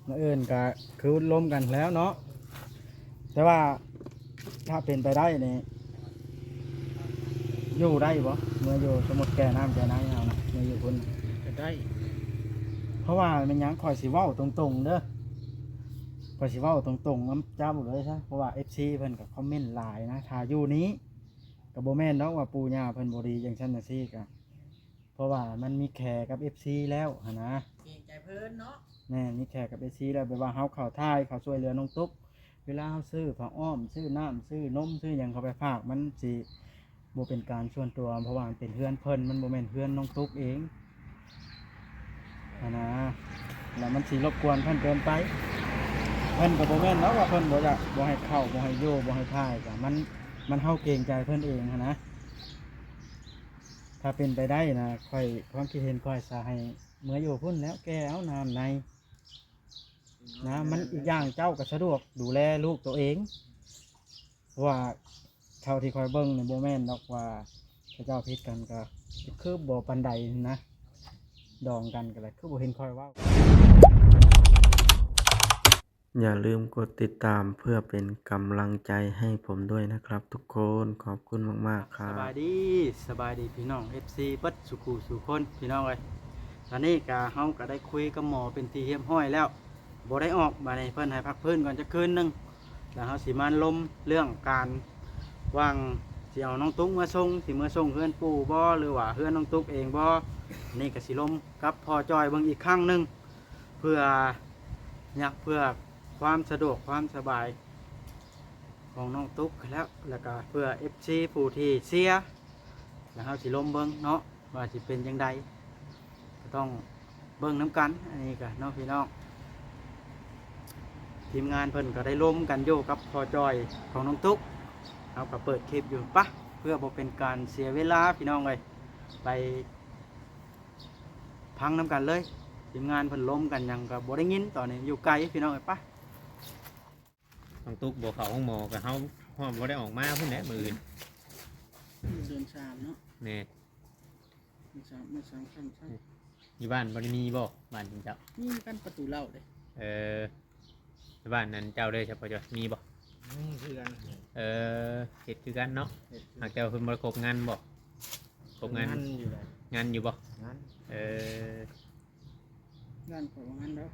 ມື້ອື່ນກໍຄືລົມກັນແລ້ວເນາະ ແຕ່ວ່າຖ້າເປັນໄປໄດ້ນີ້ ຢູ່ໄດ້ບໍ່? ເມື່ອຢູ່ ສົມມຸດແກ່ນ້ຳແກ່ໃນເຮົານະ ເມື່ອຢູ່ພຸ້ນ ກໍໄດ້ ເພາະວ່າແມ່ນຫຍັງ ຂ້ອຍຊິເວົ້າຕົງໆເດີ ຂ້ອຍຊິເວົ້າຕົງໆນຳເຈົ້າເລີຍຊະ ເພາະວ່າເອັຟຊີເພິ່ນກໍຄອມເມັນຫຼາຍນະ ຖ້າຢູ່ນີ້ ກໍບໍ່ແມ່ນດອກວ່າປູ່ຍ່າເພິ່ນບໍ່ດີຈັ່ງຊັ້ນຈັ່ງຊີ້ ກໍ ເພາະວ່າມັນມີແຂກັບເອັຟຊີແລ້ວຫັ້ນນະ ເກງໃຈເພິ່ນເນາະ ແມ່ນ ມີແຂກັບເອັຟຊີແລ້ວ ແບບວ່າເຮົາເຂົ້າຖ່າຍ ເຂົ້າຊ່ວຍເຫຼືອນ້ອງຕຸກ ເວລາເຮົາຊື້ຜ້າອ້ອມ ຊື້ນ້ຳ ຊື້ນົມ ຊື້ຫຍັງເຂົ້າໄປຝາກ ມັນຊິບໍ່ເປັນການສ່ວນຕົວ ເພາະວ່າມັນເປັນເຮືອນເພິ່ນ ມັນບໍ່ແມ່ນເຮືອນນ້ອງຕຸກເອງຫັ້ນນະ ແລ້ວມັນຊິລົບກວນເພິ່ນເກີນໄປ ເພິ່ນກໍບໍ່ແມ່ນດອກວ່າເພິ່ນບໍ່ຢາກ ບໍ່ໃຫ້ເຂົ້າ ບໍ່ໃຫ້ຢູ່ ບໍ່ໃຫ້ຖ່າຍ ກໍມັນ ມັນ ເຮົາເກງໃຈເພິ່ນເອງຫັ້ນນະ. ຖ້າເປັນໄປໄດ້ນະ ຂ້ອຍ ຄວາມຄິດເຫັນຂ້ອຍຊະ ໃຫ້ເມືອຢູ່ພຸ້ນແລ້ວ ແກ່ເອົານ້ຳໃນ ນະ ມັນ ອີກຢ່າງເຈົ້າກໍສະດວກດູແລລູກໂຕເອງ ເພາະວ່າເທົ່າທີ່ຂ້ອຍເບິ່ງນີ້ ບໍ່ແມ່ນດອກວ່າເຂົາເຈົ້າຜິດກັນ ກໍຄືບໍ່ປານໃດນະ ດອງກັນກໍແລ້ວ ຄືບໍ່ເຫັນຂ້ອຍເວົ້າ. อย่าลืมกดติดตามเพื่อเป็นกำลังใจให้ผมด้วยนะครับทุกคน ขอบคุณมากๆ ครับ ສະບາຍດີ ສະບາຍດີພີ່ນ້ອງເອັຟຊີເບິດສູ່ຄູ່ສູ່ຄົນ ພີ່ນ້ອງເອີຍ ຕອນນີ້ກະເຮົາກະໄດ້ຄຸຍກັບໝໍເປັນທີ່ຮຽບຮ້ອຍແລ້ວ ບໍ່ໄດ້ອອກ ບາດນີ້ເພິ່ນໃຫ້ພັກຟື້ນກ່ອນຈັກຄືນໜຶ່ງ ແລ້ວເຮົາຊິມາລົມເລື່ອງການວ່າງ ຊິເອົານ້ອງຕຸກເມືອສົ່ງ ຊິເມືອສົ່ງເຮືອນປູ່ບໍ່ ຫຼືວ່າເຮືອນນ້ອງຕຸກເອງບໍ່ ອັນນີ້ກະຊິລົມກັບພໍ່ຈ່ອຍເບິ່ງອີກຄັ້ງໜຶ່ງ ເພື່ອ ຍາກເພື່ອຄວາມສະດວກຄວາມສະບາຍຂອງນ້ອງຕຸກແລ້ວ ແລ້ວກະເພື່ອເອັຟຊີຜູ້ທີ່ເຊຍ ແລ້ວເຮົາຊິລົມເບິ່ງເນາະ ວ່າຊິເປັນຈັ່ງໃດ ກໍຕ້ອງເບິ່ງນຳກັນ ອັນນີ້ກະເນາະພີ່ນ້ອງ ທີມງານເພິ່ນກໍໄດ້ລົມກັນຢູ່ກັບພໍ່ຈ່ອຍຂອງນ້ອງຕຸກ ເຮົາກໍເປີດຄລິບຢູ່ ປະ ເພື່ອບໍ່ເປັນການເສຍເວລາ ພີ່ນ້ອງເອີຍ ໄປ ຟັງນຳກັນເລີຍ ທີມງານເພິ່ນລົມກັນຫຍັງກໍບໍ່ໄດ້ຍິນ ຕອນນີ້ຢູ່ໄກພີ່ນ້ອງເອີຍ ປະ ນ້ອງຕຸກບໍ່ເຂົ້າໂຮງໝໍ ກໍເຮົາຮອດບໍ່ໄດ້ອອກມາພຸ້ນແຫຼະມື້ອື່ນ ເດືອນສາມເນາະ ແມ່ນ ເດືອນສາມ ເດືອນສາມຄ່ຳ ຢູ່ບ້ານບໍ່ໄດ້ມີບໍ່ ບ້ານເຈົ້າ? ມີກັນປະຕູເລົ້າເດ້ ເອີ ບ້ານນັ້ນເຈົ້າເດ້ ສະເພາະເຈົ້າມີບໍ່? ມີຄືກັນ ເອີ ເຮັດຄືກັນເນາະ ເຮັດຄືກັນ ຫາກແຕ່ວ່າເພິ່ນບໍ່ໄດ້ຄົບງານບໍ່? ຄົບງານ ງານຢູ່ໃດ ງານຢູ່ບໍ່? ງານ ເອີ ງານເຂົາວ່າງານດອກ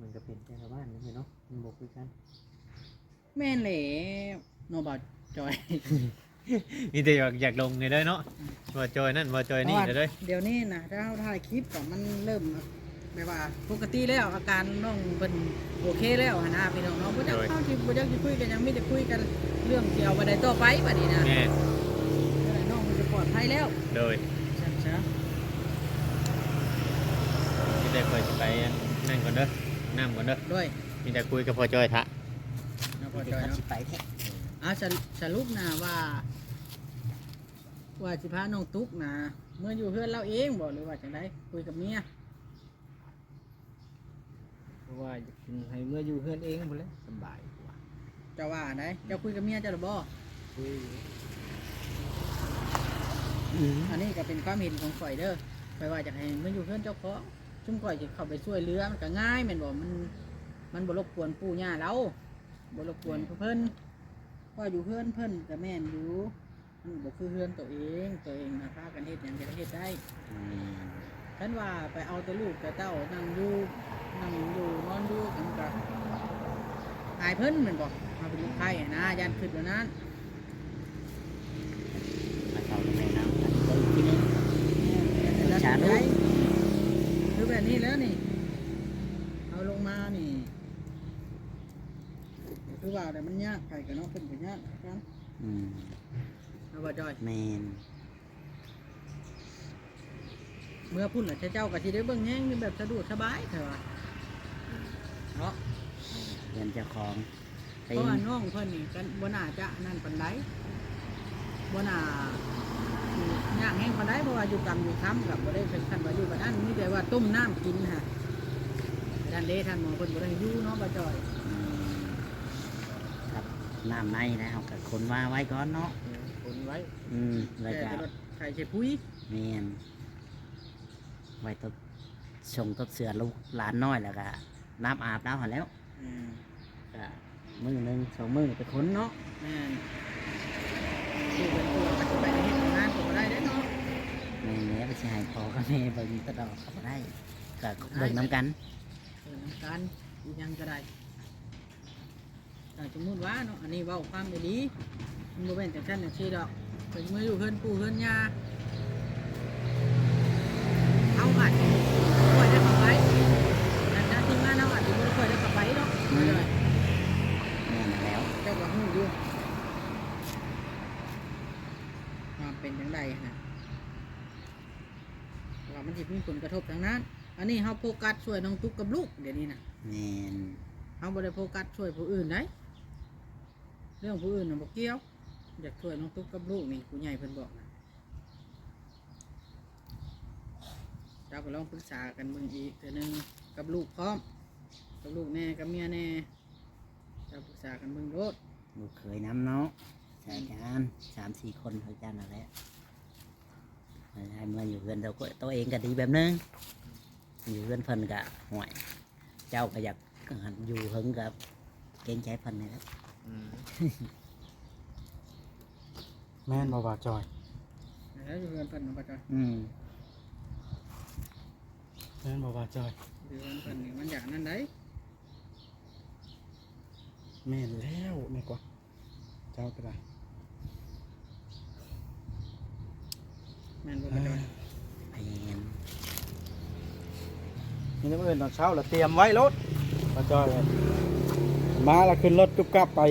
ມັນກໍເປັນແຕ່ລະບ້ານເນາະ ມັນບໍ່ຄືກັນ ແມ່ນແລ້ວເນາະ ບ່າວຈ່ອຍ ມີແຕ່ຢາກ ຢາກລົງນີ້ເດີເນາະ ອືມ ບ່າວຈ່ອຍນັ້ນ ບ່າວຈ່ອຍນີ້ເດີ ດຽວນີ້ນະ ຖ້າເຮົາຖ່າຍຄລິບກໍມັນເລີ່ມແບບວ່າປົກກະຕິແລ້ວ ອາການນ້ອງເພິ່ນໂອເຄແລ້ວຫັ້ນນະ ພີ່ນ້ອງເນາະ ບໍ່ຈັກ ໂດຍ ເຮົາຊິ ບໍ່ຈັກຊິຄຸຍກັນຫຍັງ ມີແຕ່ຄຸຍກັນເລື່ອງຊິເອົາບັນໄດຕໍ່ໄປບາດນີ້ນະ ແມ່ນ ນ້ອງເພິ່ນກໍປອດໄພແລ້ວ ໂດຍ ຊັ້ນຊະ ມີແຕ່ຂ້ອຍຊິໄປອັນນັ້ນກ່ອນເດີ ນ້ຳກ່ອນເດີ ໂດຍ ມີແຕ່ຄຸຍກັບພໍ່ຈ້ອຍທະ ເນາະ ພໍ່ຈ້ອຍເນາະ ຊິໄປແທ້ ອ່າ ສະ ສະຫຼຸບນະວ່າ ວ່າຊິພານ້ອງຕຸກນະ ເມືອຢູ່ເຮືອນລາວເອງບໍ່ ຫຼືວ່າຈັ່ງໃດ ຄຸຍກັບເມຍ ເພາະວ່າຢາກໃຫ້ເມືອຢູ່ເຮືອນເອງພຸ້ນແຫຼະ ສະບາຍກວ່າ ເຈົ້າວ່າໃດ ເຈົ້າຄຸຍກັບເມຍເຈົ້າແລ້ວບໍ່? ຄຸຍຢູ່ ອືມ ອັນນີ້ກໍເປັນຄວາມເຫັນຂອງຂ້ອຍເດີ ຂ້ອຍວ່າຢາກໃຫ້ມາຢູ່ເຮືອນເຈົ້າຂອງ ຊຸມຂ້ອຍຊິເຂົ້າໄປຊ່ວຍເຫຼືອ ມັນກໍງ່າຍແມ່ນບໍ່? ມັນ ມັນບໍ່ລົບກວນປູ່ຍ່າລາວ ບໍ່ລົບກວນເພິ່ນ ເພາະຢູ່ເຮືອນເພິ່ນກໍແມ່ນຢູ່ ມັນບໍ່ຄືເຮືອນໂຕເອງ ໂຕເອງນະ ພາກັນເຮັດຫຍັງກໍເຮັດໄດ້ ອືມ ຄັນວ່າໄປເອົາແຕ່ລູກແຕ່ເຕົ້າ ນັ່ງຢູ່ ນັ່ງຢູ່ນອນຢູ່ ມັນກໍອາຍເພິ່ນແມ່ນບໍ່? ເຮົາເປັນລູກໃພ້ນະ ຢ້ານຄິດແນວນັ້ນ ມາເຂົ້າແມ່ນຳກັນເບິ່ງທີ່ນີ້ ແມ່ນ ແມ່ນ ສາທຸ ຄືແບບນີ້ແລ້ວນີ້ ເຮົາລົງມານີ້ ຄືວ່າແຫຼະ ມັນຍາກ ໃຜກໍເນາະ ເພິ່ນກໍຍາກຄືກັນ ອືມ ເນາະ ບ່າວຈ້ອຍ ແມ່ນ ເມືອພຸ້ນລະ ເຈົ້າກໍຊິໄດ້ເບິ່ງແຍງແບບສະດວກສະບາຍ ຂ້ອຍວ່າເນາະ ເຮືອນເຈົ້າຂອງ ເພາະວ່ານ້ອງເພິ່ນນີ້ກໍບໍ່ໜ້າຈະນັ້ນປານໃດ ບໍ່ໜ້າຊິຍາກແຮງປານໃດ ເພາະວ່າຢູ່ກຳຢູ່ຄຳກໍບໍ່ໄດ້ເຖິງຂັ້ນວ່າຢູ່ປານນັ້ນ ມີແຕ່ວ່າຕົ້ມນ້ຳກິນຫັ້ນ ທ່ານເດ້ ທ່ານໝໍເພິ່ນບໍ່ໄດ້ໃຫ້ຢູ່ເນາະ ບ່າວຈ້ອຍ ອືມ ກັບນ້ຳໃນນະ ເຮົາກໍຂົນມາໄວ້ກ່ອນເນາະ ຂົນໄວ້ ອືມ ແລ້ວກໍ ແຕ່ລົດໄຖໃສ່ປຸ໋ຍ ແມ່ນ ໄວ້ຕົກ ຊົງຕົດເສື້ອລູກຫຼານນ້ອຍ ແລ້ວກະນ້ຳອາບລາວຫັ້ນແຫຼ້ວ. ແມ່ນ ກະມື້ໜຶ່ງສອງມື້ໄປຂົນເນາະ. ແມ່ນ ຄືເປັນຕົວກໍຊິໄປເຮັດງານກໍບໍ່ໄດ້ເດ້ເນາະ. ແມ່ນແລ້ວ ຊິໃຫ້ພໍ່ກັບແມ່ເບິ່ງຕະຫຼອດກໍບໍ່ໄດ້ ກະເບິ່ງນຳກັນ ເບິ່ງນຳກັນ ອີ່ຫຍັງກໍໄດ້. ຖ້າສົມມຸດວ່າເນາະ ອັນນີ້ເວົ້າຄວາມອີ່ຫຼີ ມັນບໍ່ແມ່ນຈັ່ງຊັ້ນຈັ່ງຊີ້ດອກ. ເພິ່ນເມືອຢູ່ເຮືອນປູ່ເຮືອນຍ່າ ເຮົາອາດຈະບໍ່ຄ່ອຍໄດ້ເຂົ້າໄປ ທາງທີມງານເຮົາອາດຈະບໍ່ຄ່ອຍໄດ້ເຂົ້າໄປດອກ. ອືມ ແມ່ນແລ້ວ ເຈົ້າກໍຮູ້ຢູ່ວ່າເປັນຈັ່ງໃດນະ ວ່າມັນຊິມີຜົນກະທົບທາງນັ້ນ. ອັນນີ້ເຮົາໂຟກັສຊ່ວຍນ້ອງຕຸກກັບລູກດຽວນີ້ນະ. ແມ່ນ ເຮົາບໍ່ໄດ້ໂຟກັສຊ່ວຍຜູ້ອື່ນໃດ ເລື່ອງຜູ້ອື່ນນະບໍ່ກ່ຽວ. ຢາກຊ່ວຍນ້ອງຕຸກກັບລູກນີ້ ຜູ້ໃຫຍ່ເພິ່ນບອກນະ. ເຈົ້າກໍລອງປຶກສາກັນເບິ່ງອີກເທື່ອໜຶ່ງ ກັບລູກພ້ອມ ກັບລູກແດ່ ກັບເມຍແດ່ ເຈົ້າປຶກສາກັນເບິ່ງໂລດ. ລູກເຂີຍນຳເນາະ ໃສ່ກັນສາມສີ່ຄົນເຂົາເຈົ້ານັ້ນແຫຼະ. ໃຫ້ເມືອຢູ່ເຮືອນໂຕເອງກໍດີແບບໜຶ່ງ ຢູ່ເຮືອນເພິ່ນກໍ ຫ້ວຍ ເຈົ້າກໍຢາກຢູ່ເຫິງກໍເກງໃຈເພິ່ນນີ້ແຫຼະ. ອືມ ແມ່ນບໍ່ບ່າວຈ້ອຍ? ແມ່ນແລ້ວ ຢູ່ເຮືອນເພິ່ນນະບ່າວຈ້ອຍ. ອືມ ແມ່ນບໍ່ບ່າວຈ້ອຍ? ຢູ່ເຮືອນເພິ່ນນີ້ມັນຢາກອັນນັ້ນໃດ໋. ແມ່ນແລ້ວ ແມ່ນກວ່າ ເຈົ້າກໍໄດ້ ແມ່ນບໍ່ ອ່າ ບ່າວຈ້ອຍ? ແມ່ນ ມີແນວອື່ນຕອນເຊົ້າລະຕຽມໄວ້ໂລດ ບ່າວຈ້ອຍ ມາລະຂຶ້ນລົດກຸບກັບໄປ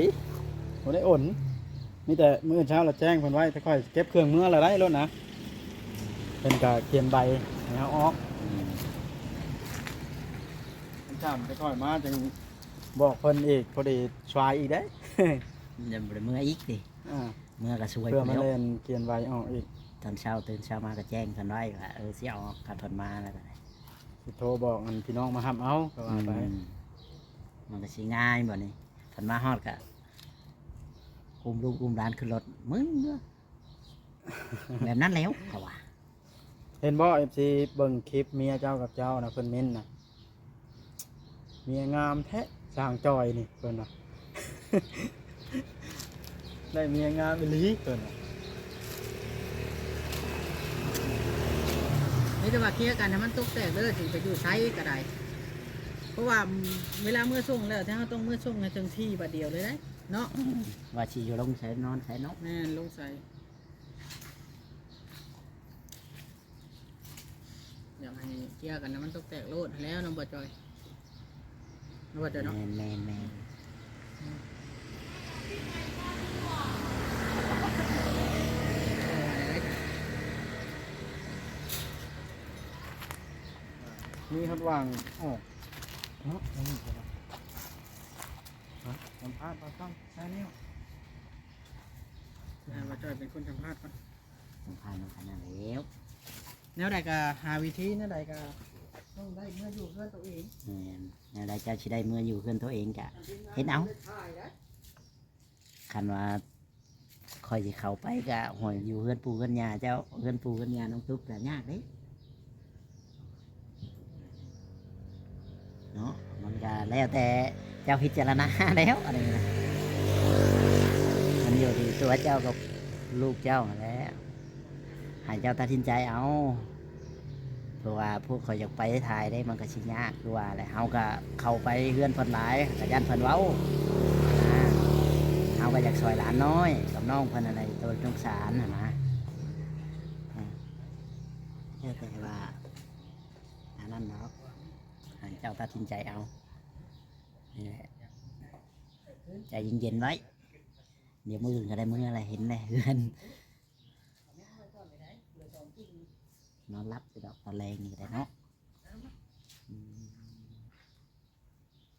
ບໍ່ໄດ້ອົນ. ມີແຕ່ມື້ອື່ນເຊົ້າລະແຈ້ງເພິ່ນໄວ້ ແຕ່ຂ້ອຍເກັບເຄື່ອງເມືອລະໄດ້ໂລດນະ. ເພິ່ນກໍຂຽນໃບໃຫ້ເຮົາອອກ. ອືມ ຄັນຖາມແຕ່ຂ້ອຍມາຈັ່ງບອກເພິ່ນອີກ ພໍດີສວາຍອີກເດ້. ຍັງບໍ່ໄດ້ເມືອອີກຕິ? ອ່າ ເມືອກໍສວຍ ເພື່ອມາແລ່ນຂຽນໃບອອກອີກ. ຕອນເຊົ້າ ຕື່ນເຊົ້າມາກໍແຈ້ງເພິ່ນໄວ້ວ່າ ເອີ ຊິອອກ ຄັນເພິ່ນມາແລ້ວກໍໄດ້ ຊິໂທບອກອັນພີ່ນ້ອງມາຮັບເອົາ ກໍວ່າໄປ. ອືມ ມັນກໍຊິງ່າຍບັດນີ້ ເພິ່ນມາຮອດກໍ ອຸ້ມລູກອຸ້ມຫຼານຂຶ້ນລົດ ມຶງເມືອ ແບບນັ້ນແລ້ວ ເຂົາວ່າ. ເຫັນບໍ່ ເອັຟຊີ ເບິ່ງຄລິບເມຍເຈົ້າກັບເຈົ້ານະ ເພິ່ນເມັ້ນນະ ເມຍງາມແທ້ ຊ່າງຈ່ອຍນີ້ ເພິ່ນວ່າ ໄດ້ເມຍງາມອີ່ຫຼີ ເພິ່ນວ່າ. ມີແຕ່ວ່າເຄຍກັນໃຫ້ມັນຕົກແຕກເດີ ຊິໄປຢູ່ໃສກໍໄດ້ ເພາະວ່າເວລາເມືອສົ່ງແລ້ວ ແຕ່ເຮົາຕ້ອງເມືອສົ່ງໃຫ້ເຖິງທີ່ບາດດຽວເລີຍເດ້ເນາະ. ອືມ ວ່າຊິຢູ່ລົງໃສນອນໃສເນາະ. ແມ່ນ ລົງໃສ ຢາກໃຫ້ເຄຍກັນໃຫ້ມັນຕົກແຕກໂລດຫັ້ນແຫຼ້ວເນາະ ບ່າວຈ້ອຍ ເນາະ ບ່າວຈ້ອຍເນາະ. ແມ່ນໆໆ ອືມ ມີຮອດຫວ່າງອອກເນາະ ອັນນີ້ກໍໄດ້ ສຳພາດບ່າວຈ້ອຍຊາແນວ. ແມ່ນ ບ່າວຈ້ອຍເປັນຄົນສຳພາດກ່ອນ ສຳພາດນຳກັນນັ້ນແຫຼ້ວ. ແນວໃດກໍຫາວິທີ ແນວໃດກໍຕ້ອງໄດ້ເມືອຢູ່ເຮືອນໂຕເອງ. ແມ່ນ ແນວໃດເຈົ້າຊິໄດ້ເມືອຢູ່ເຮືອນໂຕເອງກະເຮັດເອົາ. ຄັນວ່າຂ້ອຍຊິເຂົ້າໄປກະ ຫ້ວຍ ຢູ່ເຮືອນປູ່ເຮືອນຍ່າເຈົ້າ ເຮືອນປູ່ເຮືອນຍ່ານ້ອງຕຸກກະຍາກເດ້. ເນາະ ມັນກະແລ້ວແຕ່ເຈົ້າພິຈາລະນາແລ້ວ ອັນນີ້ນະ ມັນຢູ່ທີ່ຕົວເຈົ້າກັບລູກເຈົ້າຫັ້ນແຫຼະ ໃຫ້ເຈົ້າຕັດສິນໃຈເອົາ. ເພາະວ່າພວກຂ້ອຍຢາກໄປຖ່າຍເດ້ ມັນກະຊິຍາກ ຄືວ່າແຫຼະ ເຮົາກະເຂົ້າໄປເຮືອນເພິ່ນຫຼາຍ ກະຢ້ານເພິ່ນເວົ້າ ອ່າ ເຮົາກະຢາກຊ່ອຍຫຼານນ້ອຍກັບນ້ອງເພິ່ນຫັ້ນແຫຼະ ໂຕສົງສານຫັ້ນນະ ອ່າ ແຕ່ວ່າ ອັນນັ້ນດອກ ໃຫ້ເຈົ້າຕັດສິນໃຈເອົາ ນີ້ແຫຼະ ໃຈເຢັນໆໄວ້ ດຽວມື້ອື່ນກໍໄດ້ເມືອແຫຼະ ເຫັນແຫຼະເຮືອນ ນອນຫຼັບຢູ່ດອກ ຕອນແລງນີ້ກໍໄດ້ເນາະ. ອືມ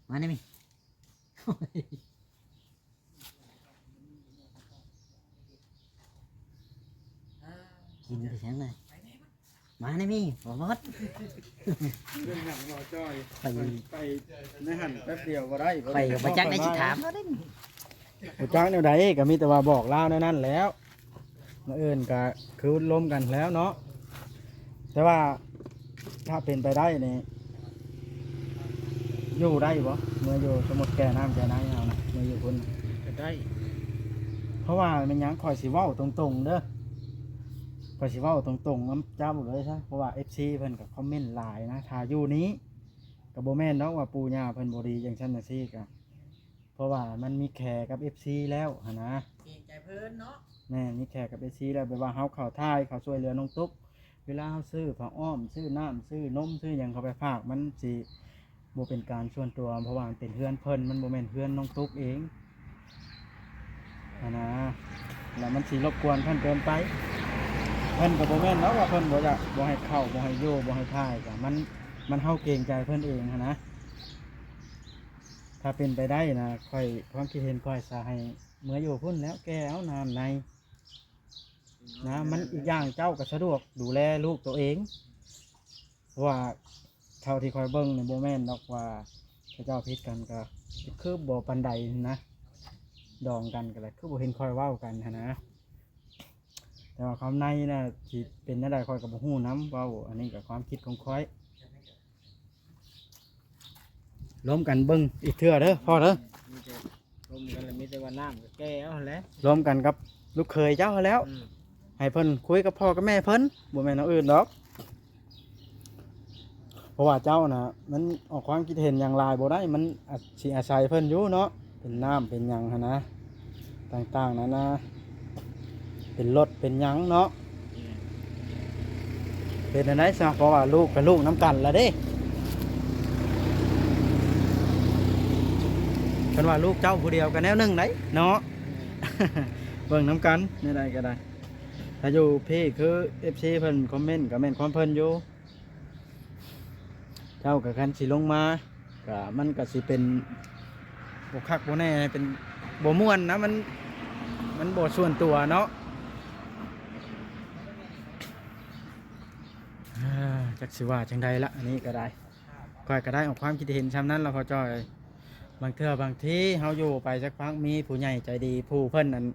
ມານີ້ມີ ກິນໄປແສງເລີຍ ມານີ້ມີ ບໍ່ໝົດ ເລື່ອງຫຍັງບໍ່ຈ່ອຍ ໄປ ໄປໃນຫັ້ນແປັບດຽວບໍ່ໄດ້ ຂ້ອຍກໍບໍ່ຈັກໄດ້ຊິຖາມລາວເດ້. ບໍ່ຈັກແນວໃດ ກໍມີແຕ່ວ່າບອກລາວແນວນັ້ນແລ້ວ ມື້ອື່ນກໍຄືລົມກັນແລ້ວເນາະ ແຕ່ວ່າ ຖ້າເປັນໄປໄດ້ນີ້ ຢູ່ໄດ້ບໍ່? ເມື່ອຢູ່ ສົມມຸດແກ່ນ້ຳແກ່ໃນເຮົານະ ເມື່ອຢູ່ພຸ້ນ ກໍໄດ້. ເພາະວ່າແມ່ນຫຍັງ ຂ້ອຍຊິເວົ້າຕົງໆເດີ ຂ້ອຍຊິເວົ້າຕົງໆນຳເຈົ້າເລີຍຊະ ເພາະວ່າເອັຟຊີເພິ່ນກໍຄອມເມັນຫຼາຍນະ. ຖ້າຢູ່ນີ້ກໍບໍ່ແມ່ນດອກວ່າປູ່ຍ່າເພິ່ນບໍ່ດີຈັ່ງຊັ້ນຈັ່ງຊີ້ ກໍເພາະວ່າມັນມີແຂກກັບເອັຟຊີແລ້ວຫັ້ນນະ ເກງໃຈເພິ່ນເນາະ. ແມ່ນ ມີແຂກກັບເອັຟຊີແລ້ວ ແບບວ່າເຮົາເຂົ້າຖ່າຍ ເຂົ້າຊ່ວຍເຫຼືອນ້ອງຕຸກ ເວລາເຮົາຊື້ຜ້າອ້ອມ ຊື້ນ້ຳ ຊື້ນົມ ຊື້ຫຍັງເຂົ້າໄປຝາກ ມັນຊິບໍ່ເປັນການສ່ວນຕົວ ເພາະວ່າມັນເປັນເຮືອນເພິ່ນ ມັນບໍ່ແມ່ນເຮືອນນ້ອງຕຸກເອງຫັ້ນນະ ແລ້ວມັນຊິລົບກວນເພິ່ນເກີນໄປ. ເພິ່ນກໍບໍ່ແມ່ນດອກວ່າເພິ່ນບໍ່ຢາກ ບໍ່ໃຫ້ເຂົ້າ ບໍ່ໃຫ້ຢູ່ ບໍ່ໃຫ້ຖ່າຍ ກໍມັນ ມັນ ເຮົາເກງໃຈເພິ່ນເອງຫັ້ນນະ. ຖ້າເປັນໄປໄດ້ນະ ຂ້ອຍ ຄວາມຄິດເຫັນຂ້ອຍຊະ ໃຫ້ເມືອຢູ່ພຸ້ນແລ້ວ ແກ່ເອົານ້ຳໃນ ນະ ມັນອີກຢ່າງເຈົ້າກໍສະດວກດູແລລູກໂຕເອງ ເພາະວ່າເທົ່າທີ່ຂ້ອຍເບິ່ງນີ້ ບໍ່ແມ່ນດອກວ່າເຂົາເຈົ້າຜິດກັນ ກໍຄືບໍ່ປານໃດນະ ດອງກັນກໍແລ້ວ ຄືບໍ່ເຫັນຄ່ອຍເວົ້າກັນຫັ້ນນະ. ແຕ່ວ່າຄວາມໃນນະ ຊິເປັນແນວໃດ ຂ້ອຍກໍບໍ່ຮູ້ນຳ ເວົ້າ ອັນນີ້ກໍຄວາມຄິດຂອງຂ້ອຍ. ລົມກັນເບິ່ງອີກເທື່ອເດີພໍ່ເດີ ມີແຕ່ລົມກັນ ແລ້ວມີແຕ່ວ່ານ້ຳກໍແກ່ເອົາຫັ້ນແຫຼະ ລົມກັນກັບລູກເຂີຍເຈົ້າຫັ້ນແລ້ວ ອືມ ໃຫ້ເພິ່ນຄຸຍກັບພໍ່ກັບແມ່ເພິ່ນ ບໍ່ແມ່ນແນວອື່ນດອກ. ເພາະວ່າເຈົ້ານະ ມັນອອກຄວາມຄິດເຫັນຫຍັງຫຼາຍບໍ່ໄດ້ ມັນອາ ຊິອາໄສເພິ່ນຢູ່ເນາະ ເປັນນ້ຳເປັນຫຍັງຫັ້ນນະ ຕ່າງໆນານາ ເປັນລົດເປັນຫຍັງເນາະ. ເປັນແນວໃດຊະ ເພາະວ່າລູກກໍລູກນຳກັນລະເດ້ ເພິ່ນວ່າລູກເຈົ້າຜູ້ດຽວກໍແນວໜຶ່ງໄດ໋ເນາະ ເບິ່ງນຳກັນແນວໃດກໍໄດ້. ຖ້າຢູ່ພີ້ຄືເອັຟຊີເພິ່ນຄອມເມັນກໍແມ່ນຄວາມເພິ່ນຢູ່ ເຈົ້າກໍຄັນຊິລົງມາ ກໍມັນກໍຊິເປັນບໍ່ຄັກບໍ່ແນ່ ເປັນບໍ່ມ່ວນນະ ມັນ ມັນບໍ່ສ່ວນຕົວເນາະ. ເອີ ຈັກຊິວ່າຈັ່ງໃດລະ ອັນນີ້ກໍໄດ້ ຂ້ອຍກໍໄດ້ອອກຄວາມຄິດເຫັນຊ່ຳນັ້ນລະພໍ່ຈ້ອຍ. ບາງເທື່ອບາງທີເຮົາຢູ່ໄປສັກພັກ ມີຜູ້ໃຫຍ່ໃຈດີ ຜູ້ເພິ່ນອັນ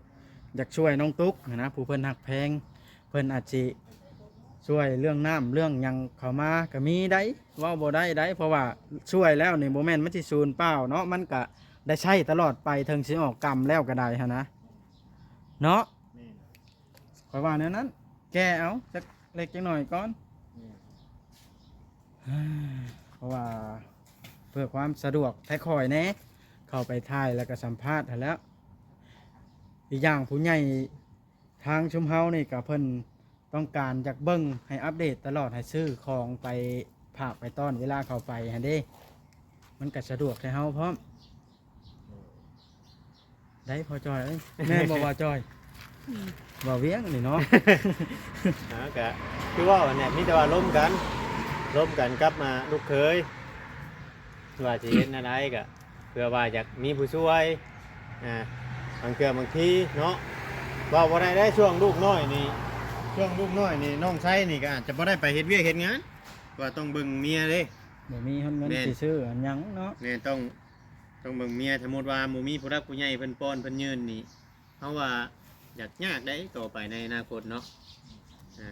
ຢາກຊ່ວຍນ້ອງຕຸກຫັ້ນນະ ຜູ້ເພິ່ນຮັກແພງ ເພິ່ນອາດຊິຊ່ວຍເລື່ອງນ້ຳເລື່ອງຫຍັງເຂົ້າມາກໍມີໄດ໋ ເວົ້າບໍ່ໄດ້ໄດ໋ ເພາະວ່າຊ່ວຍແລ້ວນີ້ ບໍ່ແມ່ນມັນຊິສູນເປົ່າເນາະ ມັນກະໄດ້ໃຊ້ຕະຫຼອດໄປ ເຖິງຊິອອກກຳແລ້ວກໍໄດ້ຫັ້ນນະ ເນາະ. ແມ່ນ ຂ້ອຍວ່າແນວນັ້ນ ແກ່ເອົາຈັກເລັກຈັກໜ້ອຍກ່ອນ ແມ່ນ ເພາະວ່າເພື່ອຄວາມສະດວກແທ້ຂ້ອຍແດ່ ເຂົ້າໄປຖ່າຍແລ້ວກໍສຳພາດຫັ້ນແຫຼ້ວ. ອີກຢ່າງຜູ້ໃຫຍ່ທາງຊຸມເຮົານີ້ກໍເພິ່ນຕ້ອງການຢາກເບິ່ງໃຫ້ອັບເດດຕະຫຼອດ ໃຫ້ຊື້ຂອງໄປຝາກໄປຕ້ອນເວລາເຂົ້າໄປຫັ້ນເດ້ ມັນກໍສະດວກໃຫ້ເຮົາພ້ອມ. ໄດ້ພໍ່ຈ້ອຍເອີຍ ແມ່ນບໍ່ບ່າວຈ້ອຍ? ອືມ ບ່າວວຽງນີ້ເນາະ ເອີ ກະຄືເວົ້າຫັ້ນແຫຼະ ມີແຕ່ວ່າລົມກັນ ລົມກັນກັບມາລູກເຂີຍ ວ່າຊິເຮັດແນວໃດ ກະເພື່ອວ່າຢາກມີຜູ້ຊ່ວຍ ອ່າ ບາງເທື່ອບາງທີເນາະ ເວົ້າບໍ່ໄດ້ເດ້ ຊ່ວງລູກນ້ອຍນີ້ ຊ່ວງລູກນ້ອຍນີ້ ນ້ອງໄຊນີ້ກໍອາດຈະບໍ່ໄດ້ໄປເຮັດວຽກເຮັດງານ ວ່າຕ້ອງເບິ່ງເມຍເດ້ ບໍ່ມີຮອດເງິນ ແມ່ນ ຊິຊື້ອັນຫຍັງເນາະ ແມ່ນ ຕ້ອງ ຕ້ອງເບິ່ງເມຍ ສົມມຸດວ່າບໍ່ມີຜູ້ຫຼັກຜູ້ໃຫຍ່ເພິ່ນປ້ອນເພິ່ນຍື່ນນີ້ ເຮົາວ່າຢາກຍາກໄດ໋ ຕໍ່ໄປໃນອະນາຄົດເນາະ ອ່າ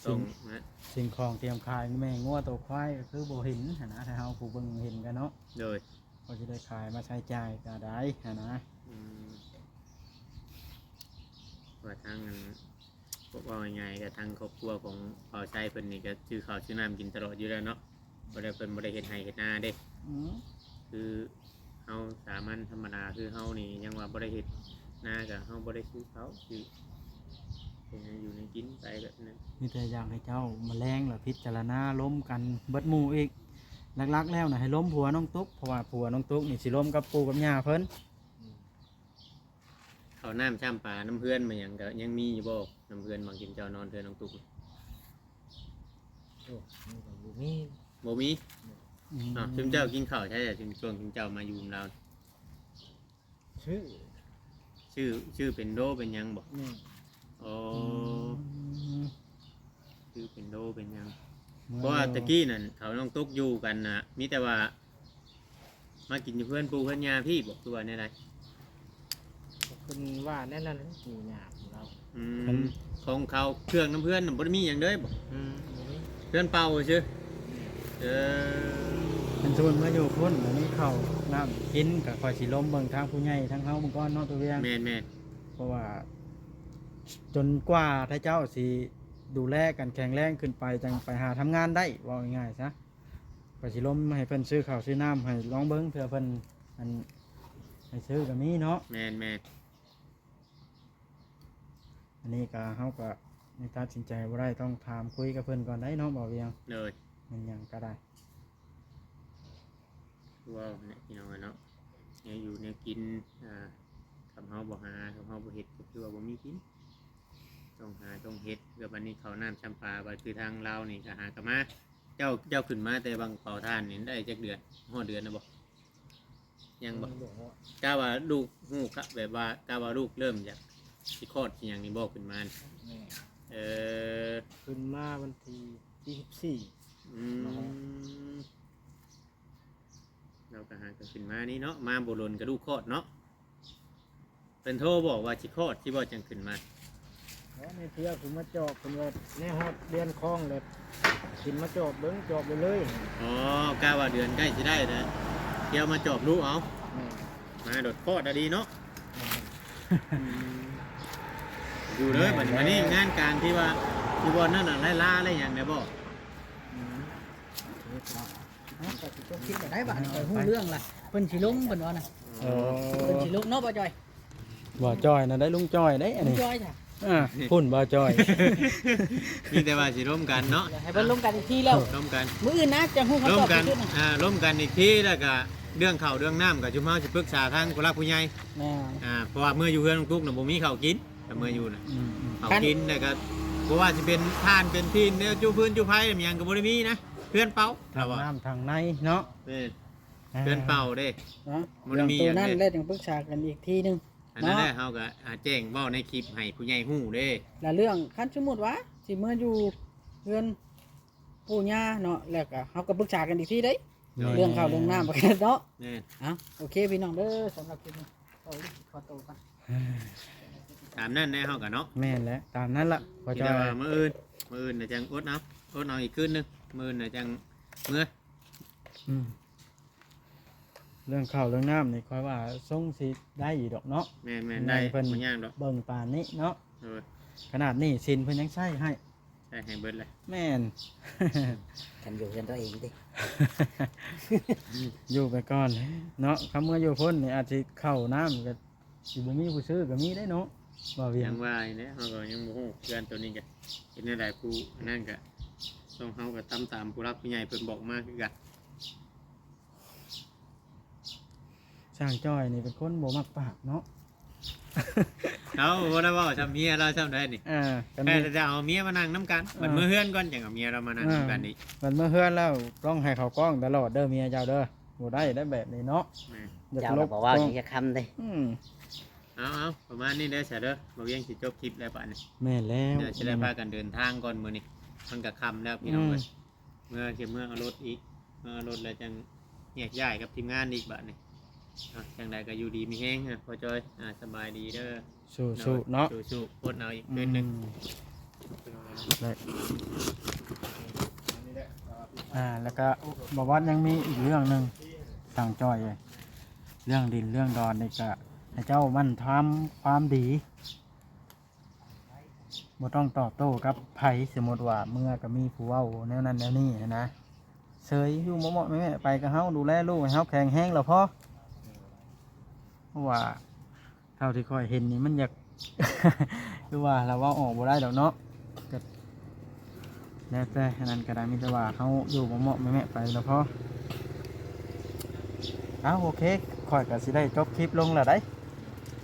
ຕ້ອງ ສິ່ງ ນະ ສິ່ງຂອງຕຽມຂາຍແມ່ງົວໂຕຄວາຍກໍຄືບໍ່ເຫັນຫັ້ນນະ ຖ້າເຮົາຜູ້ເບິ່ງເຫັນກັນເນາະ ໂດຍ ກໍຊິໄດ້ຂາຍມາໃຊ້ຈ່າຍກໍໄດ້ຫັ້ນນະ ອືມ ວ່າທາງອັນ ເວົ້າງ່າຍໆ ກໍທາງຄອບຄົວຂອງບ່າວໄຊເພິ່ນນີ້ກໍຊື້ເຂົ້າຊື້ນ້ຳກິນຕະຫຼອດຢູ່ແລ້ວເນາະ ບໍ່ໄດ້ ເພິ່ນບໍ່ໄດ້ເຮັດໄຮ່ເຮັດນາເດ້ ອືມ ຄືເຮົາສາມັນທຳມະດາ ຄືເຮົານີ້ຍັງວ່າບໍ່ໄດ້ເຮັດນາ ກໍເຮົາບໍ່ໄດ້ຊື້ເຂົ້າ ຊື້ ເຮັດໃຫ້ຢູ່ໃຫ້ກິນໄປແບບນັ້ນ ມີແຕ່ຢາກໃຫ້ເຈົ້າມາແລງແລ້ວພິຈາລະນາລົມກັນເບິດໝູ່ອີກ ຫຼັກໆແລ້ວນະ ໃຫ້ລົມຜົວນ້ອງຕຸກ ເພາະວ່າຜົວນ້ອງຕຸກນີ້ຊິລົມກັບປູ່ກັບຍ່າເພິ່ນ ອືມ ເຂົ້ານ້ຳຊ້ຳປານ້ຳເຮືອນມາຫຍັງກໍຍັງມີຢູ່ບໍ່? ນ້ຳເຮືອນ ໝ່ອງທີ່ເຈົ້ານອນ ເຮືອນນ້ອງຕຸກ ໂອ້ ມັນກໍບໍ່ມີ ບໍ່ມີ ອືມ ອ້າວ ຊຸມເຈົ້າກິນເຂົ້າໃສລະ ຊຸມ ຊ່ວງຊຸມເຈົ້າມາຢູ່ນຳລາວ? ຊື້ ຊື້ ຊື້ເປັນໂລເປັນຫຍັງບໍ່? ແມ່ນ ອໍ ອືມ ຊື້ເປັນໂລເປັນຫຍັງ ແມ່ນ ເພາະວ່າຕະກີ້ນັ້ນ ເຂົານ້ອງຕຸກຢູ່ກັນນະ ມີແຕ່ວ່າມາກິນຢູ່ເຮືອນປູ່ເຮືອນຍ່າພີ້ບໍ ຄືວ່າແນວໃດ? ເພິ່ນວ່າແນວນັ້ນແຫຼະ ປູ່ຍ່າຂອງລາວ ອືມ ອັນ ຂອງເຂົາເຄື່ອງນຳເຮືອນນະ ບໍ່ໄດ້ມີຫຍັງເລີຍບໍ? ອືມ ບໍ່ມີ ເຮືອນເປົ່າຊື່. ເອີ ເພິ່ນຊວນມາຢູ່ພຸ້ນ ບໍ່ມີເຂົ້ານ້ຳກິນ ກໍຂ້ອຍຊິລົມເບິ່ງທາງຜູ້ໃຫຍ່ທາງເຮົາເບິ່ງກ່ອນເນາະ ຕົວວຽງ. ແມ່ນໆ ເພາະວ່າຈົນກວ່າທ່ານເຈົ້າຊິດູແລກັນແຂງແຮງຂຶ້ນໄປ ຈັ່ງໄປຫາທຳງານໄດ້ ເວົ້າງ່າຍໆຊະ. ຂ້ອຍຊິລົມໃຫ້ເພິ່ນຊື້ເຂົ້າຊື້ນ້ຳໃຫ້ລອງເບິ່ງ ເທື່ອເພິ່ນ ອັນ ໃຫ້ຊື້ກໍມີເນາະ. ແມ່ນໆ ອັນນີ້ກໍ ເຮົາກໍຍັງຕັດສິນໃຈບໍ່ໄດ້ ຕ້ອງຖາມຄຸຍກັບເພິ່ນກ່ອນໄດ໋ເນາະ ບ່າວວຽງ. ໂດຍ ແມ່ນຫຍັງກໍໄດ້ ຄືເວົ້າແຫຼະພີ່ນ້ອງເອີຍເນາະ ແນວຢູ່ແນວກິນ ອ່າ ຄັນເຮົາບໍ່ຫາ ຄັນເຮົາບໍ່ເຮັດ ກໍຄືວ່າບໍ່ມີກິນ ຕ້ອງຫາຕ້ອງເຮັດ. ແລ້ວບັດນີ້ເຂົ້ານ້ຳຊຳປາ ບັດຄືທາງລາວນີ້ກໍຫາກໍມາ. ເຈົ້າ ເຈົ້າຂຶ້ນມາແຕ່ວັງເຜົາຖ່ານນີ້ໄດ້ຈັກເດືອນ ຮອດເດືອນແລ້ວບໍ່? ຍັງບໍ່? ຍັງບໍ່ຮອດ. ກະວ່າລູກຮູ້ກະ ແບບວ່າ ກະວ່າລູກເລີ່ມຢາກຊິຄອດຊິຫຍັງນີ້ບໍ່ ຂຶ້ນມານີ້? ແມ່ນ. ເອີ ຂຶ້ນມາວັນທີ ທີສິບສີ່. ອືມ ເນາະ ລາວກະຫາກໍຂຶ້ນມານີ້ເນາະ ມາບໍ່ດົນກະລູກຄອດເນາະ. ເພິ່ນໂທບອກວ່າຊິຄອດ ຊິບໍ່ຈັ່ງຂຶ້ນມາ. ແລ້ວໃນເທື່ອຂຶ້ນມາຈອບ ເພິ່ນວ່າແນວຮອດເດືອນຄອງແລ້ວ ຂຶ້ນມາຈອບເບິ່ງ ຈອບໄປເລີຍ. ອໍ ກະວ່າເດືອນໃກ້ຊິໄດ້ນະ ທ່ຽວມາຈອບລູກເອົາ. ແມ່ນ. ມາໂດດຄອດອະດີເນາະ. ແມ່ນ. ອືມ ຢູ່ເລີຍບັດນີ້. ແມ່ນແລ້ວ ງານການທີ່ວ່າ ທີ່ບ່ອນນັ້ນນະ ໄລ່ລາໄລ່ຫຍັງແດ່ບໍ່? ອືມ ເຮັດເນາະ. ເອົ້າ ຂ້ອຍຊິຈົບຄລິບແລ້ວໄດ໋ ບາດນີ້ຂ້ອຍຮູ້ເລື່ອງລະ ເພິ່ນຊິລົມ ເພິ່ນວ່ານະ. ອໍ ເພິ່ນຊິລົມເນາະ ບ່າວຈ້ອຍ. ບ່າວຈ້ອຍນະໄດ້ ລຸງຈ້ອຍເດ້ອັນນີ້ ລຸງຈ້ອຍຈ້ະ. ອ່າ ພຸ້ນບ່າວຈ້ອຍ ມີແຕ່ວ່າຊິລົມກັນເນາະ ໃຫ້ເພິ່ນລົມກັນອີກທີແລ້ວ. ລົມກັນ ມື້ອື່ນນະຈະຮູ້ຄຳຕອບທີ່ສຸດນະ. ອ່າ ລົມກັນອີກທີ ແລ້ວກະເລື່ອງເຂົ້າເລື່ອງນ້ຳ ກະຊຸມເຮົາຊິປຶກສາທາງຜູ້ຫຼັກຜູ້ໃຫຍ່. ແມ່ນ. ອ່າ ເພາະວ່າເມື່ອຢູ່ເຮືອນລຸງຕຸກນະ ບໍ່ມີເຂົ້າກິນ ກະເມື່ອຢູ່ນະ. ອືມໆ ເຂົ້າກິນແລ້ວກະ ບໍ່ວ່າຊິເປັນຖ່ານເປັນທີນ ແນວຈູຟືນຈູໄຟ ຫຍັງກະບໍ່ໄດ້ມີນະ ເຮືອນເປົ່າ ຖັງນ້ຳຖັງໃນເນາະ. ເອີ ອ່າ ເຮືອນເປົ່າເດ້ ເນາະ ບໍ່ໄດ້ມີຫຍັງເດ້. ແລ້ວຈັ່ງປຶກສາກັນອີກທີໜຶ່ງ. ອັນນັ້ນແຫຼະ ເຮົາກໍ ອ່າ ແຈ້ງເວົ້າໃນຄລິບໃຫ້ຜູ້ໃຫຍ່ຮູ້ເດ້. ແລ້ວເລື່ອງ ຄັນສົມມຸດວ່າຊິເມືອຢູ່ເຮືອນປູ່ຍ່າເນາະ ແລ້ວກໍເຮົາກໍປຶກສາກັນອີກທີເດ້. ໂດຍ ເລື່ອງເຂົ້າເລື່ອງນ້ຳເນາະ. ແມ່ນ. ເອົ້າ ໂອເຄພີ່ນ້ອງເດີ ສຳລັບຄລິບນີ້ ຂໍໂຕກ່ອນ. ຕາມນັ້ນແຫຼະເຮົາກໍເນາະ. ແມ່ນແຫຼະ ຕາມນັ້ນລະ. ມີແຕ່ວ່າມື້ອື່ນ ມື້ອື່ນນະຈັ່ງອົດເອົາ ອົດເອົາອີກຄືນໜຶ່ງ ມື້ອື່ນນະຈັ່ງເມືອ. ອືມ ເລື່ອງເຂົ້າເລື່ອງນ້ຳນີ້ ຂ້ອຍວ່າຊົງຊິໄດ້ຢູ່ດອກເນາະ. ແມ່ນໆ ໄດ້ ເພິ່ນບໍ່ຍາກດອກ ເບິ່ງປານນີ້ເນາະ. ເອີ ຂະໜາດໜີ້ສິນເພິ່ນຍັງໃຊ້ໃຫ້ ໃຊ້ໃຫ້ເບິດແຫຼະ. ແມ່ນ. ຄັນຢູ່ເຮືອນຕົວເອງຕິ ຢູ່ໄປກ່ອນເນາະ. ຄັນເມືອຢູ່ພຸ້ນນີ້ ອາດຊິເຂົ້ານ້ຳກໍ ຊິບໍ່ມີຜູ້ຊື້ກໍມີໄດ້ເນາະ ບ່າວວຽງ. ຍັງວ່າຢູ່ແຫຼະ ເຮົາກໍຍັງບໍ່ຮູ້ເຮືອນໂຕນີ້ກະເຮັດແນວໃດ. ຜູ້ອັນນັ້ນກະ ຕ້ອງ ເຮົາກໍຕຳຕາມຜູ້ຫຼັກຜູ້ໃຫຍ່ເພິ່ນບອກມາຄືກັນ. ຊ່າງຈ້ອຍນີ້ເປັນຄົນບໍ່ມັກປາກເນາະ. ເຮົາບໍ່ໄດ້ເວົ້າຊ່ຳເມຍລາວຊ່ຳໃດນີ້. ເອີ ແຕ່ຈະເອົາເມຍມານັ່ງນຳກັນ. ເອີ ບັດເມືອເຮືອນກ່ອນ ຈັ່ງເອົາເມຍລາວມານັ່ງນຳກັນອີກ. ເອີ ບັດເມືອເຮືອນແລ້ວ ຕ້ອງໃຫ້ເຂົາກ້ອງຕະຫຼອດເດີ ເມຍເຈົ້າເດີ. ບໍ່ໄດ້ໄດ໋ແບບນີ້ເນາະ. ແມ່ນ. ຢາກລົບ ເຈົ້າລະບໍ່ເວົ້າຈັກຄຳເດ້. ອືມ ເອົາໆ ປະມານນີ້ເດີຊະເດີ ບ່າວວຽງຊິຈົບຄລິບແລ້ວບາດນີ້. ແມ່ນແລ້ວ ດຽວຊິໄດ້ພາກັນເດີນທາງກ່ອນມື້ນີ້ ມັນກໍຄ່ຳແລ້ວພີ່ນ້ອງເອີຍ. ອືມ ເມືອ ຊິເມືອເອົາລົດອີກ ເມືອເອົາລົດແລ້ວຈັ່ງແຍກຍ້າຍກັບທີມງານອີກບາດນີ້. ເອົາ ຈັ່ງໃດກໍຢູ່ດີມີແຮງ ພໍ່ຈ້ອຍ ອ່າ ສະບາຍດີເດີ. ສູ້ໆເນາະ ສູ້ໆ ອົດເອົາອີກຄືນໜຶ່ງ. ອືມ ແລ້ວ ອ່າ ແລ້ວກໍບ່າວວັດຍັງມີອີກເລື່ອງໜຶ່ງ ຊ່າງຈ້ອຍເອີຍ ເລື່ອງດິນເລື່ອງດອນນີ້ກໍໃຫ້ເຈົ້າໝັ່ນທຳຄວາມດີ ບໍ່ຕ້ອງຕອບໂຕ້ກັບໃຜ. ສົມມຸດວ່າເມືອກໍມີຜູ້ເວົ້າແນວນັ້ນແນວນີ້ຫັ້ນນະ ເສີຍຢູ່ເໝາະໆແມະໆໄປ. ກໍເຮົາດູແລລູກໃຫ້ເຮົາແຂງແຮງແລ້ວພໍ ເພາະວ່າ ເທົ່າທີ່ຂ້ອຍເຫັນນີ້ມັນຢາກ ຄືວ່າລະເວົ້າອອກບໍ່ໄດ້ດອກເນາະ. ກໍແລ້ວແຕ່ ອັນນັ້ນກໍໄດ້ ມີແຕ່ວ່າເຮົາຢູ່ເໝາະໆແມະໆໄປລະພໍ. ເອົ້າ ໂອເຄ ຂ້ອຍກໍຊິໄດ້ຈົບຄລິບລົງແລ້ວໃດ໋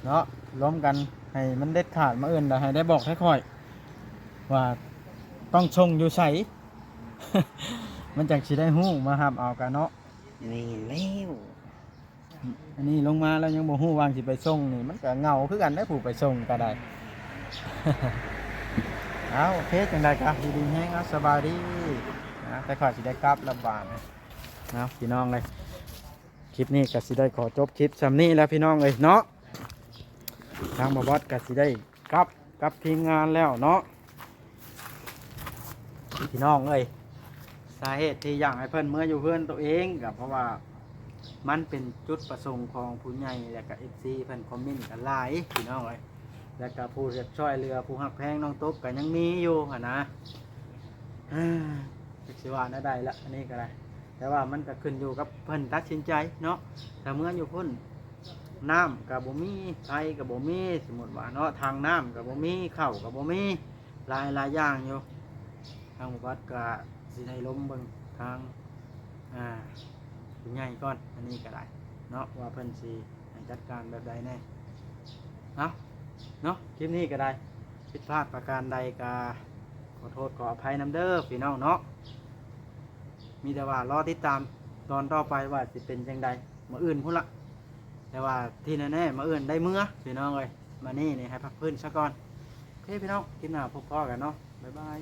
ເນາະ. ລົມກັນໃຫ້ມັນເດັດຂາດ ມື້ອື່ນລະໃຫ້ໄດ້ບອກໃຫ້ຂ້ອຍວ່າຕ້ອງສົ່ງຢູ່ໃສ ມັນຈັ່ງຊິໄດ້ຮູ້ມາຮັບເອົາກັນເນາະ. ແມ່ນແລ້ວ. ອັນນີ້ລົງມາແລ້ວຍັງບໍ່ຮູ້ວ່າຊິໄປສົ່ງນີ້ ມັນກໍເຫງົາຄືກັນໄດ໋ ຜູ້ໄປສົ່ງກໍໄດ້. ເອົາ ໂອເຄ ຈັ່ງໃດກໍຢູ່ດີແຮງ ເອົາ ສະບາຍດີນະ. ແຕ່ຂ້ອຍຊິໄດ້ກັບລະບາດນະ ເອົາ ພີ່ນ້ອງເອີຍ ຄລິບນີ້ກໍຊິໄດ້ຂໍຈົບຄລິບຊ່ຳນີ້ແລ້ວ ພີ່ນ້ອງເອີຍເນາະ. ທາງບ່າວບອດກໍຊິໄດ້ກັບກັບທີມງານແລ້ວເນາະ ພີ່ນ້ອງເອີຍ. ສາເຫດທີ່ຢາກໃຫ້ເພິ່ນເມືອຢູ່ເຮືອນໂຕເອງ ກໍເພາະວ່າມັນເປັນຈຸດປະສົງຂອງຜູ້ໃຫຍ່ ແລະກະເອັຟຊີເພິ່ນຄອມເມັນກັນຫຼາຍພີ່ນ້ອງເອີຍ ແລະກະຜູ້ທີ່ຊ່ອຍເຫຼືອ ຜູ້ຮັກແພງນ້ອງຕົບກໍຍັງມີຢູ່ຫັ້ນນະ. ຈັກຊິວ່າແນວໃດລະ ອັນນີ້ກໍໄດ້ ແຕ່ວ່າມັນກໍຂຶ້ນຢູ່ກັບເພິ່ນຕັດສິນໃຈເນາະ. ຖ້າເມືອຢູ່ພຸ້ນ ນ້ຳກໍບໍ່ມີ ໄຟກໍບໍ່ມີ ສົມມຸດວ່າເນາະ ຖັງນ້ຳກໍບໍ່ມີ ເຂົ້າກໍບໍ່ມີ ຫຼາຍ ຫຼາຍຢ່າງຢູ່. ທາງບໍ່ບັດກໍຊິໄດ້ລົມເບິ່ງທາງ ອ່າ ຜູ້ໃຫຍ່ກ່ອນ ອັນນີ້ກໍໄດ້ເນາະ ວ່າເພິ່ນຊິໃຫ້ຈັດການແບບໃດແດ່. ເອົາເນາະ ຄລິບນີ້ກໍໄດ້ ຜິດພາດປະການໃດກໍຂໍໂທດຂໍອະໄພນຳເດີພີ່ນ້ອງເນາະ. ມີແຕ່ວ່າລໍຕິດຕາມຕອນຕໍ່ໄປວ່າຊິເປັນຈັ່ງໃດ ມື້ອື່ນພຸ້ນລະ. ແຕ່ວ່າທີ່ແນ່ໆ ມື້ອື່ນໄດ້ເມືອພີ່ນ້ອງເອີຍ ມື້ນີ້ນີ້ໃຫ້ພັກຟື້ນຊະກ່ອນ. ໂອເຄພີ່ນ້ອງ ຄລິບໜ້າພົບພໍ້ກັນເນາະ ບາຍບາຍ.